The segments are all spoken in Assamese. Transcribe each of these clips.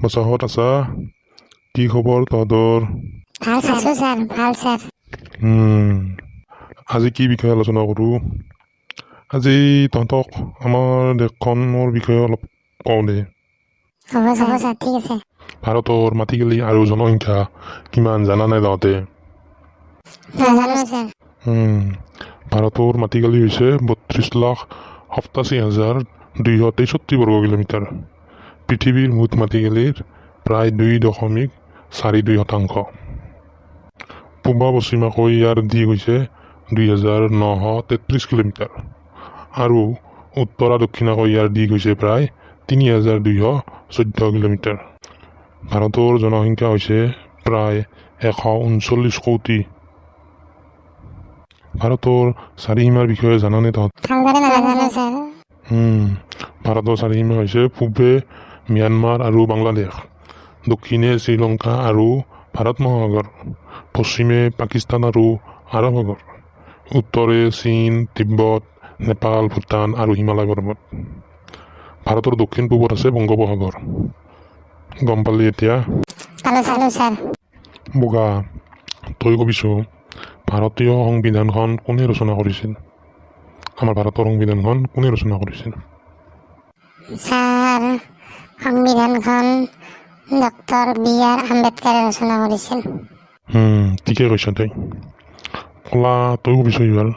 বচাহঁত আছা? কি খবৰ তহঁতৰ? ভাল আছো ছাৰ, ভাল ছাৰ। আজি কি বিষয়ে আলোচনা কৰোঁ? আজি তহঁতক আমাৰ দেশখনৰ বিষয়ে অলপ কওঁ দে। হ'ব ছাৰ, হ'ব ছাৰ, ঠিক আছে। ভাৰতৰ মাটিকালি আৰু জনসংখ্যা কিমান জানানে তহঁতে? নাজানো ছাৰ। ভাৰতৰ মাটিকালি হৈছে 32,87,263 বৰ্গ কিলোমিটাৰ। পৃথিৱীৰ মুঠ মাটিকালিৰ প্ৰায় 2.42%। পূবা পশ্চিমাকৈ ইয়াৰ দীঘ হৈছে 2933 কিলোমিটাৰ আৰু উত্তৰা দক্ষিণাকৈ ইয়াৰ দীঘ হৈছে প্ৰায় 3214 কিলোমিটাৰ। ভাৰতৰ জনসংখ্যা হৈছে প্ৰায় 139 কোটি। ভাৰতৰ চাৰিসীমাৰ বিষয়ে জানানে তহঁত? ভালদৰে নাজানো ছাৰ। ভাৰতৰ চাৰিসীমা হৈছে পূবে ম্যানমাৰ আৰু বাংলাদেশ, দক্ষিণে শ্ৰীলংকা আৰু ভাৰত মহাসাগৰ, পশ্চিমে পাকিস্তান আৰু আৰৱ সাগৰ, উত্তৰে চীন, তিব্বত, নেপাল, ভূটান আৰু হিমালয় পৰ্বত। ভাৰতৰ দক্ষিণ পূবত আছে বংগোপসাগৰ। গম পালি এতিয়া? পালো, পালো ছাৰ। বোগা, তই কবিছো, ভাৰতীয় সংবিধানখন কোনে ৰচনা কৰিছিল? আমাৰ ভাৰতৰ সংবিধানখন কোনে ৰচনা কৰিছিল? ছাৰ, সংবিধানখন ডক্টৰ বি আৰ আম্বেদকাৰে ৰচনা কৰিছিল। ঠিকে কৈছ তই। কলা, তই কবিছো এইবাৰ,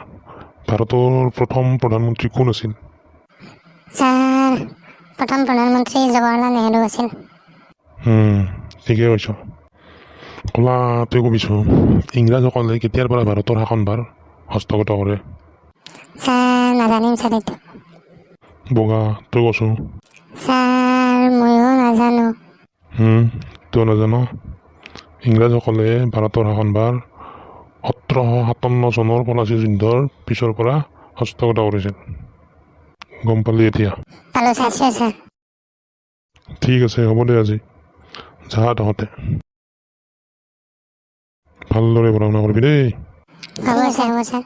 ভাৰতৰ প্ৰথম প্ৰধানমন্ত্ৰী কোন আছিল? ছাৰ, প্ৰথম প্ৰধানমন্ত্ৰী জৱাহৰলাল নেহেৰু আছিল। ঠিকে কৈছ। কলা, তই কবিছো, ইংৰাজসকলে কেতিয়াৰ পৰা ভাৰতৰ শাসনভাৰ হস্তগত কৰে? ছাৰ, নাজানিম ছাৰ এইটো। বগা, তই কচোন। ছাৰ, ময়ো নাজানো। তই নাজান? ইংৰাজসকলে ভাৰতৰ শাসনভাৰ 1757 চনৰ পলাচী যুদ্ধৰ পিছৰ পৰা হস্তগত কৰিছিল। গম পালি এতিয়া? পালো ছাৰ, ছাৰ। ঠিক আছে, হ'ব দে আজি। যা তহঁতে, ভালদৰে পঢ়া শুনা কৰিবি দেই। হ'ব ছাৰ, হ'ব ছাৰ।